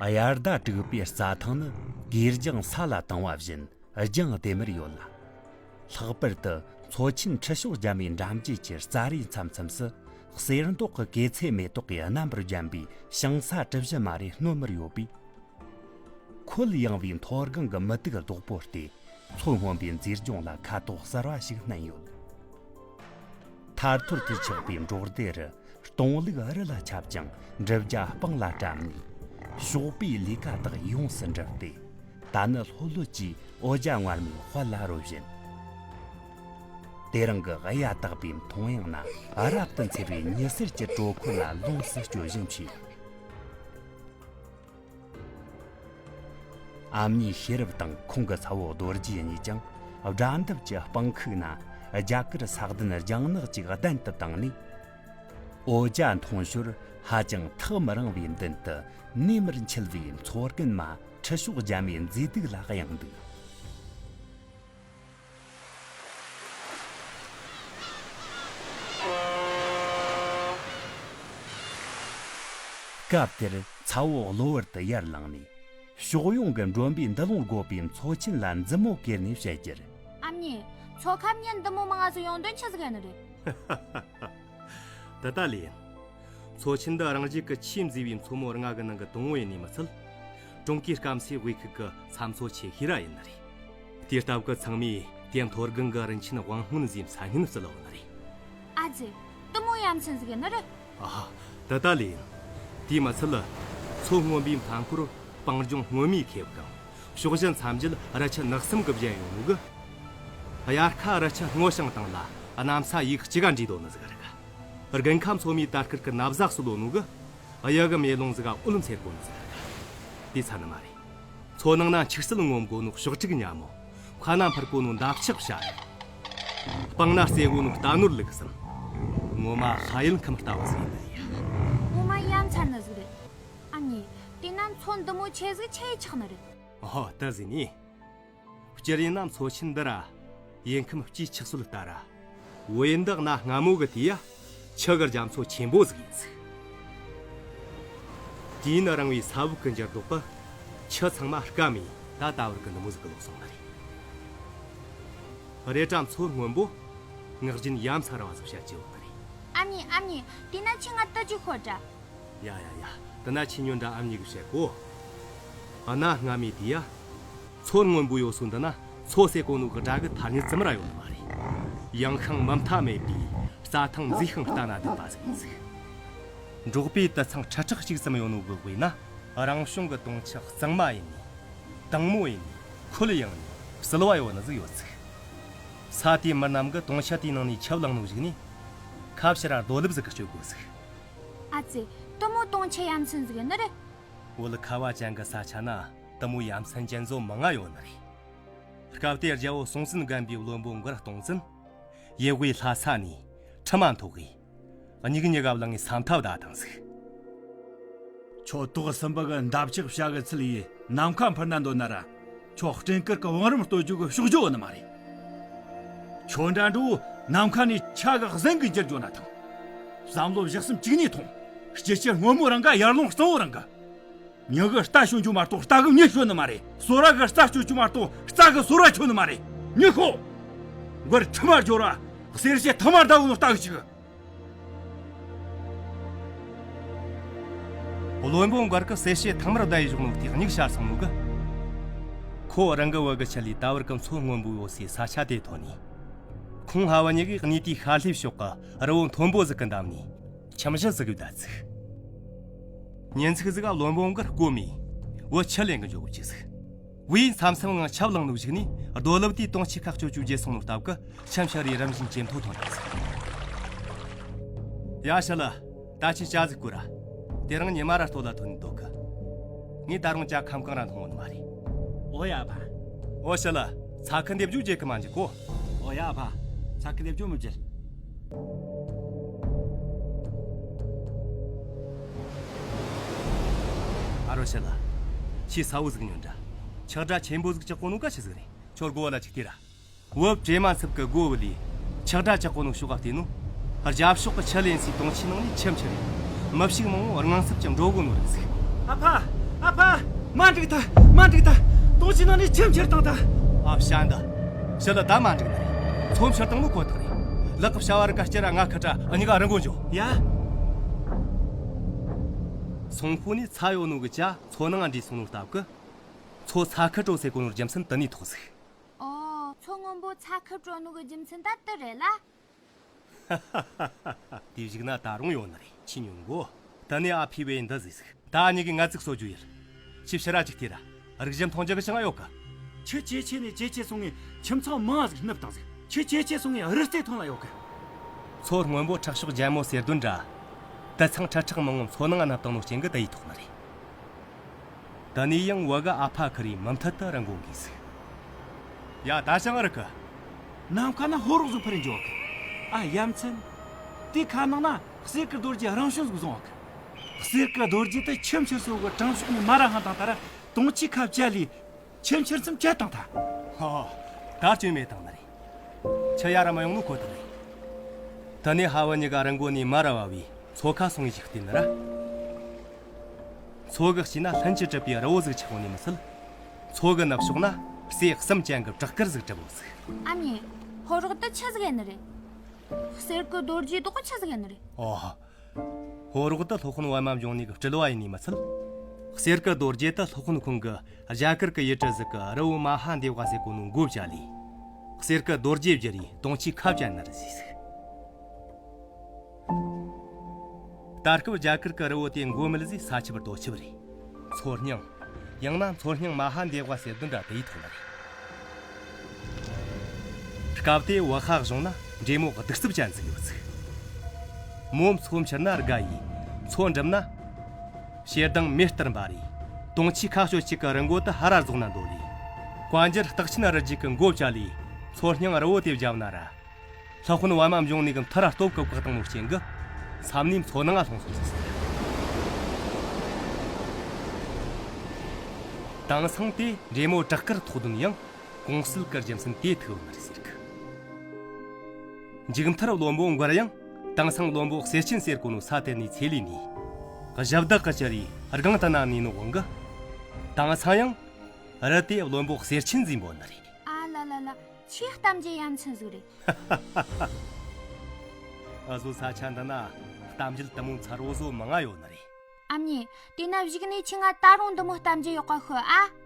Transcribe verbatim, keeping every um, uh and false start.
དབྱར་ཟླ་དྲུག་པའི་རྩྭ་ཐང་ནི་གོས་ལྗང་ས་ལ་བཏིང་བ་བཞིན་ལྗང་ལྡེམ་མེར་ཡོད་ལ། ལྷག་པར་དུ་མཚོ་ཆེན་ཁྲི་གཤོག་རྒྱ་མའི་འགྲམ་རྒྱུད་ཀྱི་རྩྭ་རའི་མཚམས་མཚམས་སུ་གསེར་མདོག་གི་གོས་ཚལ་མེ་ཏོག་གིས་རྣམ་པར་བརྒྱན་པའི་ཞིང་ས་གྲུ་བཞི་མ་རེ་སྣོལ་མར་ཡོད་པས། ཁོད་ཡངས་པའི་མཐོ་སྒང་གི་མུ་ཏིག་རྡོག་པོ་སྟེ། མཚོ་སྔོན་པོའི་མཛེས་ལྗོངས་ལ་ཁ་དོག་གསར་བ་ཞིག་བསྣན་ཡོད། ཐར་ཐོར་དུ་ཆགས་པའི་འབྲོག་སྡེ་རུ་སྟོང་ལུག་རི་ལ་ཁྱབ་ཅིང་འབྲི་བརྒྱ་སྤང་ལ་བཀྲམ་ནས། ཞོགས་པའི་ལས་ཀ་དག་ཡོངས་སུ་འགྲུབ་སྟེ། ད་ནི་ལྷོད་ལྷོད་ཀྱིས་འོ་ཇ་མངར་མོའི་དཔལ་ལ་རོལ་བཞིན། དེ་རིང་གི་གཡའ་དག་པའི་མཐོངས་ཡངས་ན་རབ་ཏུ་འཚེར་བའི་ཉི་ཟེར་གྱི་དྲོད་ཁོལ་ལ་ལོངས་སུ་སྤྱོད་བཞིན་མཆིས། ཨ་མྱེས་ཤེས་རབ་དང་ཁོང་གི་ཚ་བོ་རྡོ་རྗེ་གཉིས་ཀྱང་སྦྲ་འདབས་ཀྱི་སྤང་ཁུག་ན་རྒྱ་གར་ས་གདན་རྒྱང་ནག་ཅིག་གདན་དུ་བཏིང་ནས། འོ་ཇ་འཐུང་ཞོར་ཧ་ཅང་ཐག་མི་རིང་བའི་མདུན་དུ་ནེམ་མར་འཁྱིལ་བའི་མཚོ་རྒན་མ་ཁྲི་གཤོག་རྒྱ་མའི་མཛེས་སྡུག་ལ་གཡེང་འདུག་སྐབས་དེར་ཚ་བོ་གློ་བུར་དུ་ཡར་ལངས་ནས། ཕྱོགས་ཡོངས་ཀྱི་མགྲོན་པོས་འདུ་ལོང་དགོས་པའི་མཚོ་ཆེན་ལ་མཛུབ་མོ་ཀེར་ནས་བཤད་རྒྱུར། ཨ་མྱེས། མཚོ་ཁ་མྱི་འདི་མོ་མང་ང་ཟིག་ཡོང་དོན་ཆི་ཟིག་ཡིན་ནི་རེད། དེ་ལྟ་ལས་ཡིན། མཚོ་ཆེན་འདི་རང་རྒྱལ་གྱི་ཆེས་མཛེས་པའི་མཚོ་མོ་ལྔ་གི་ནང་གི་དང་བོ་ཡིན་ནི་མི་ཚད། ཀྲུང་གོའི་སྐམ་སའི་དབུས་ཁུལ་གྱི་ས་མཚོ་ཆེ་ཤོས་ར་ཡིན་ནི་རེད། དེའི་སྟབས་ཀྱིས་ཚང་མས་དེ་མཐོ་སྒང་གི་རིན་ཆེན་དབང་སྔོན་ཟེར་མཚན་སྙན་བསྩལ་ཡོད་ནི་རེད། ཨ་ཙི། དེ་མོ་ཡ་མཚན་ཟིག་ཡིན་ནི་རེད། ཨ། དེ་ལྟ་ལས་ཡིན། དེས་མི་ཚད། མཚོ་སྔོན་པོའི་མཐའ་འཁོར་སྤང་ལྗོངས་སྔོན་མོས་ཁེབས་ཤིང་། ཕྱོགས་བཞི་མཚམས་བརྒྱད་རི་ཆུ་ནགས་གསུམ་གྱིས་བརྒྱན་ཡོད་ནོ་གི། དབྱར་ཁ་རི་ཆུ་སྔོ་ཞིང་དྭངས་ལ་གནམ་ས་ཡུག་གཅིག་ག་འདྲེས་དོ་ནི་ཟིག་རེད། དགུན་ཁ་མཚོ་མོའི་དར་དཀར་གྱི་ན་བཟའ་གསོལ་ལོ་ནོ་གི། དབྱར་གི་མེ་ལོང་ཟིག་ག་འོད་འཚེར་གོ་ནི་ཟིག་རེད། དེ་ཚ་ནི་མ་རེད། མཚོ་ནང་ན་འཁྱུག་སིལ་ངོམ་གོ་ནོ་ཕྱོགས་དྲུག་ཉ་མོ། མཁའ་ན་འཕུར་གོ་ནོ་འདབ་ཆགས་བྱ་ཡུལ། སྤང་ན་རྩེ་གོ་ནོ་རྟ་ནོར་ལུག་གསུམ། ངོ་མ་ལྷ་ཡུལ་ཁམས་ལྟ་བུ་ཟིག་ཡིན་ནི་རེད། ངོ་མ་ཡ་མཚན་ནི་ཟིག་རེད། ཨ་མྱེས། དེས་ན་མཚོ་འདི་མོ་ཆེ་ཟིག་ཆི་ཡིས་ཆགས་ནི་རེད། ཨོ། དེ་ཟིག་ནི། སྤྱིར་ཡིན་ན་མཚོ་ཆེན་འདི་ར། ཡུལ་ཁམས་སྤྱིའི་ཆགས་སྲོལ་ལྟར་ར། བོད་ཡུལ་འདི་གནའ་སྔ་མོ་གི་དུས་ཡ། ཆུ་གི་རྒྱ་མཚོ་ཆེན་པོ་ཟིག་ཡིན་ཟིག་དུས་ཡུན་རིང་བའི་ས་བབ་ཀྱི་འགྱུར་ལྡོག་གིས། ཆུ་ཚང་མ་སྐམ་མེ་ད་ལྟ་བར་གི་འདི་མོ་ཟིག་གི་ལོག་སོང་ནི་རེད། རེད་དྲ་མཚོ་སྔོན་པོ། ངག་རྒྱུན་ཡ་མཚན་ར་བ་ཟིག་བཤད་ཀྱི་ཡོད་ནི་རེད། ཨ་མྱེས། ཨ་མྱེས། དེས་ན་ཁྱོས་ང་དུ་ཅིག་ཤོད་དྲ། ཡ་ཡ་ཡ། དེ་ན་ཁྱོས་ཉོན་དྲ་ཨ་མྱེས་གིས་བཤད་གོ། གནའ་སྔ་མོའི་དུས་ཡ། མཚོ་སྔོན་པོ་ཡོད་ས་འདི་ན་མཚོ་ཟེར་གོ་ནོ་གི་སྒྲ་གི་ཐ་སྙད་ཙམ་ར་ཡོད་ནི་མ་རེད། ཡངས་ཤིང་མུ་མཐའ་མེད་པའི་རྩྭ་ཐང་མཛེས་ཤིང་ལྟ་ན་སྡུག་པ་ཟིག་ཡིན་ཟིག་འབྲོག་པའི་དུད་ཚང་ཁྲི་ཕྲག་གཅིག་ཙམ་ཡོད་ནོ་གི་དབུས་ན་རང་བྱུང་གི་དུང་ཆུ་གཙང་མ་ཡིན་ནི། དྭངས་མོ་ཡིན་ནི། ཁོད་ཡངས་ནི། བསིལ་བ་ཡོད་ནི་ཟིག་ཡོད་ཟིག་ས་དེའི་མི་རྣམས་ཀྱིས་དུང་ཆུ་དེའི་ནང་ནས་ཆུ་བླངས་ནོ་གཞུག་ནས། ཁ་ཕྱི་ར་རྡོ་ལེབ་ཟིག་གིས་གཅོད་དགོས་ཟིག་ཨ་ཙི། དེ་མོ་དུང་ཆུ་ཡ་མཚན་ཟིག་ཡིན་ནི་རེད། བོད་ཁ་བ་ཅན་གྱི་ས་ཆ་ན་དེ་མོ་ཡ་མཚན་ཅན་ཚོ་མང་ང་ཡོད་ནི་རེད། སྐབས་དེར་རྒྱལ་པོ་སྲོང་བཙན་སྒམ་པོས་བློན་པོ་མགར་སྟོང་བཙན། ཡུལ་དབུས་ལྷ་ས་ནས་ཁྲི་མ་ཐོག་གིས། མྱིག་གཉིས་ཀ་བླངས་ནས་ས་མཐའ་བརྡལ་བཏང་ཟིག་ཁྱོད་ཏོག་གསུམ་པ་གི་འདབ་ཆགས་བྱ་གི་ཚུལ་ཡིས་ནམ་མཁའ་འཕུར་ན་འདོད་ན་ར། ཁྱོད་སྤྲིན་དཀར་གི་བང་རིམ་གཏོད་རྒྱུ་གི་ཕྱོགས་བཅུ་ཡོད་ནི་མ་རེད། ཁྱོད་འདྲ་འགྲོ་ནམ་མཁའ་ནས་ཆ་ག་གཟན་གི་འགྱུར་འགྱོ་ན་ཐང་། བསམ་བློ་བཞི་གསུམ་གཅིག་ནས་ཐོངས། སྐྱིད་ཆུ་སྔོན་མོ་རང་ག་ཡར་ལུང་གཙང་བོ་རང་ག་མྱི་གིས་རྟ་ཞོན་རྒྱུ་མ་གཏོགས་རྟ་གིས་མྱི་ཞོན་ནི་མ་རེད། སོ་ར་གིས་རྩྭ་གཅོད་རྒྱུ་མ་གཏོགས་རྩྭ་གིས་སོ་ར་གཅོད་ནི་མ་རེད། མྱི་ཤོག་མགར་ཁྲི་མར་འབྱོར་ར། གསེར་ཕྱེ་ཐང་མར་བརྡལ་ཡོད་ནོ་ལྟ་གི་ཅིག་བློན་པོ་མགར་གིས་གསེར་ཕྱེ་ཐང་མར་བརྡལ་ཡས་བཞག་ནོ་དེ་མྱིག་ཞར་སོང་ནོ་གི། ཁོ་རང་གི་བུ་གི་ཆེད་ལས་ད་བར་གི་མཚོ་སྔོན་པོ་ཡོད་སའི་ས་ཆ་དེ་ཐོན་ནས། ཁོང་ཕ་བུ་གཉིས་ཀས་གནས་དེའི་ཤར་ལྷོའི་ཕྱོགས་ཀྱི་རི་བོ་མཐོན་པོ་ཟིག་གི་འདབས་ནས་ཁྱིམ་གཞི་ཟིག་གི་བསྡད་ཟིག་ཉིན་ཅིག་ཟིག་ག་བློན་པོ་མགར་སྐོམ་མེ་བུ་ཆུ་ལེན་གི་འགྱོ་གི་ཅིག་ཟིག་བུས་མཚམས་མཚམས་ངང་ཆབ་བླངས་ནོ་གཞུག་ནས་རྡོ་ལེབ་དེའི་དུང་ཆུ་ཁ་གཅོད་རྒྱུ་བརྗེད་སོང་ནོ་སྟབས་ཀྱིས་ཁྱིམ་ཕྱི་རའི་རིམ་བཞིན་ཇེ་མཐོ་ཐོན་ནས་ཟིག་ཡ་ཞི་ལི། ད་ཁྱོས་ཇ་ཟིག་བསྐོལ་ར། དེ་རིང་ཉི་མ་ར་སྟོད་ལ་ཐོན་ནས་སྡོད་གི། ངས་ད་རུང་ཇ་ཁམ་གང་ར་འཐུང་ཡོད་ནི་མ་རེད། ཨོ་ཡ་ཕ། ཨོ་ཞི་ལི། ཚ་ཁུ་འདེབས་རྒྱུ་བརྗེད་གི་མ་འཇུག་གོ། ཨོ་ཡ་ཕ། ཚ་ཁུ་འདེབས་རྒྱུ་མི་བརྗེད། ཨ་རོ་ཞི་ལི། ཁྱོས་ཚ་བོ་ཟིག་ཉོན་དྲ། ཆག་སྒྲ་ཆེན་པོ་ཟིག་གྲག་གོ་ནོ་ག་ཆི་ཟིག་རེད། ཁྱོད་སྒོ་བ་ལ་ཅིག་ལྟོས་ར། བུ་བྲེ་མ་འཚུབ་ཀྱི་སྒོ་བུད་ལས། ཆག་སྒྲ་གྲག་གོ་ནོ་ཕྱོགས་ལ་བལྟས་ནོ། རྒྱབ་ཕྱོགས་ཀྱི་ཆུ་ལེན་སའི་དུང་ཆུའི་ནང་ནས་ཆུ་འཕྱུར་ཡོང་། མི་ཕྱུགས་མང་བོ་དངངས་འཚབ་ཀྱིས་འགྲོ་གོ་ནོ་རིག་ཟིག་ཨ་ཕ། ཨ་ཕ། མ་འགྲིག་ད། མ་འགྲིག་ད། དོང་ཕྱི་ནང་ནས་ཁྱིམ་ཁྱེར་བཏང་ད། ཨ་བྱ་འདི། ཞི་ལི་ད་མ་འགྲིག་ནི་རེད། མཚོ་ཁྱེར་བཏང་ནོ་ཁོ་ཐག་རེད། ལག་གི་བྱ་བ་རི་ཀ་སྐྱེ་ར་ང་ཁ་ཏྲ་ཨ་གཉིས་ཀ་རི་མགོ་འཇོག་ཡ། སོང་ཕུ་ནས་ཚ་ཡོད་ནོ་གི་ཅ་མཚོ་ནང་འདྲིས་སོང་ནོ་སྟབས་གི། མཚོ་ཚ་ཁུ་དྲོ་ཟེར་གོ་ནོ་རྒྱུ་མཚན་དེ་ནས་ཐོག་ཟིག་ཨོ། མཚོ་སྔོན་པོ་ཚ་ཁུ་དྲོ་ནོ་གི་རྒྱུ་མཚན་ད་དེ་རེད་ལ། དེ་བཞུགས་ན་ད་རུང་ཡོད་ནི་རེད། ཁྱི་ཉུང་གོ། ད་ནི་ཨ་ཕི་བས་འདི་ཟིག་ཟིག་ད་ཉི་གི་ང་ཚིག་གསོ་རྒྱུ་ཡིན། ཁྱི་ཕྱི་ར་ཅིག་ལྟོས་ར། རིག་གཞི་མཐོང་རྒྱུ་གི་ཅང་ཡོད་གི། ཁྱི་ཇེ་ཆེ་ནས་ཇེ་ཆེ་སོང་ངས་ཁྱིམ་ཚང་མང་ཟིག་ནུབ་བཏང་ཟིག་ཁྱི་ཇེ་ཆེ་སོང་ངས་རི་རྩེ་ཐོན་ལ་ཡོད་གི། མཚོ་སྔོན་པོ་ཁྲག་ཤོག་རྒྱལ་མོ་ཟེར་དོན་འདྲ། དུད་ཚང་ཁྲི་ཕྲག་མང་བོ་མཚོ་ནང་ང་ནུབ་བཏང་ནོ་རྐྱེན་གི་དེ་ཡི་ཐོག་ནི་རེད། དེ་ནས་ཡང་བུ་གི་ཨ་ཕ་ཁུར་རེ་མུ་མཐུད་དུ་རི་མགོ་འགོས་ཟིག་ཡ་ད་ཅང་རི་གི། ནམ་མཁའ་ན་ཕོ་རོག་ཟིག་འཕུར་རེ་འགྱོ་གི། ཨ་ཡ་མཚན། དེ་ཁ་ནང་ན་གསེར་གི་རྡོ་རྗེ་རང་བྱོན་ཟིག་བཟུང་བ་གི། གསེར་གི་རྡོ་རྗེ་དེ་ཁྱིམ་ཕྱིར་སོ་གི་དྲང་ཕྱོགས་ནས་མ་ར་ཧང་བཏང་ད་ར་དོང་ཆི་ཁ་བཅད་ལས་ཁྱིམ་ཕྱིར་མཚམས་བཅད་བཏང་ད། ཧ། ད་སྐྱོན་མེད་བཏང་ནི་རེད། ཁྱི་ཡ་ར་མ་ཡོང་ནོ་ཁོ་ཐག་རེད། དེ་ནས་ཧ་བུ་གཉིས་ཀ་རི་མགོ་ནས་མ་ར་བ་བས་མཚོ་ཁ་སོང་ངེ་ཞིག་བལྟས་ནི་ར། མཚོ་གི་དཀྱིལ་ན་ལྷུན་གྱིས་གྲུབ་པའི་རི་བོ་ཟིག་ཆགས་ནི་མི་ཚད། མཚོ་གི་ནུབ་ཕྱོགས་ན་རྩེ་གསུམ་ཅན་གྱི་བྲག་དཀར་ཟིག་གྲུབ་བོ་ཟིག་ཨ་མྱེས། ཕོ་རོག་དེ་ཆི་ཟིག་ཡིན་ནི་རེད། གསེར་གི་རྡོ་རྗེ་དོག་ཆི་ཟིག་ཡིན་ནི་རེད། ཨོ། ཕོ་རོག་དེ་སློབ་དཔོན་པད་མ་འབྱུང་གནས་གི་སྤྲུལ་བ་ཡིན་ནི་མི་ཚད། གསེར་གི་རྡོ་རྗེ་དེ་སློབ་དཔོན་ཁོང་གི་རྒྱ་གར་གི་ཡུལ་གྲུ་ཟིག་གི་རི་བོ་མ་ཧཱ་དེ་བ་ཟེར་གོ་ནོ་མགོ་བཅད་ལས། གསེར་གི་རྡོ་རྗེ་བསྒྱུར་རེ་དོང་ཆི་ཁ་བཅད་ནི་རེད་ཟིག་ད་སྐབས་རྒྱ་གར་གི་རི་བོ་དེ་མགོ་མེད་ཟིག་ས་ཆུ་བུར་རྡོ་ཆུ་བུར་རེད། མཚོ་སྙིང་། ཡང་ན་མཚོ་སྙིང་མ་ཧཱ་དེ་བ་ཟེར་དོན་འདྲ་དེ་ཡི་ཐོག་ནི་རེད། སྐབས་དེ་བ་ཧ་གཞུང་ན་འདྲེ་མོ་གདུག་རྩུབ་ཅན་ཟིག་ཡོད་ཟིག་མོ་མཚོ་མཆེད་ན་དགའ་ཡིས། མཚོ་འགྲིམ་ན། ཞེ་སྡང་མེ་ལྟར་འབར་རེ། དོང་ཆི་ཁ་ཤོ་གཅིག་གི་རི་མགོ་དེ་ཧ་ར་རྫོགས་ན་འདོད་ལས། བཀའ་འགྱུར་སྟག་ཆེན་རི་རྒྱུད་ཀྱི་མགོ་བཅད་ལས། མཚོ་སྙིང་རི་བོ་དེ་བརྒྱབ་ན་ར། སློབ་དཔོན་པད་མ་འབྱུང་གནས་གི་མཐུ་ར་སྟོབས་གི་བཀག་བཏང་ནོ་རྐྱེན་གི། མཚམས་ནས་མཚོ་ནང་ང་ལྷུང་སོང་ཟིག་དེང་སང་དེ་འདྲེ་མོ་བྲག་དཀར་ཐོག་དོན་ཡང་གོང་གསལ་གི་རྒྱུ་མཚན་དེ་ཐུག་ཡོད་ནི་རེད་ཟེར་གི། མཇུག་མཐར་བློན་པོ་མགར་ཡང་དེང་སང་བློན་པོ་གསེར་ཆེན་ཟེར་གོ་ནོ་ས་དེ་ནས་ཚེ་ལས་ནས། གཞི་བདག་གི་ཅི་རེད་སྒང་དུ་ན་ནས་ནོ་དབང་གི། དེང་སང་ཡང་རི་དེ་བློན་པོ་གསེར་ཆེན་ཟེར་འབོད་ནི་རེད། ཨ་ལ་ལ་ལ། ཆེས་གཏམ་རྒྱུད་ཡ་མཚན་ཟིག་རེད། ཨ་ཟོ་ས་ཆ་འདི་ན་གཏམ་རྒྱུད་དེ་མོ་མཚར་བོ་ཟོ་མང་ང་ཡོད་ནི་རེད། ཨ་མྱེས། དེ་ན་གཞུག་ནས་ཁྱེད་ང་ད་རུང་འདི་མོ་གཏམ་རྒྱུད་ཡག་པ་ཤོད་ཨ།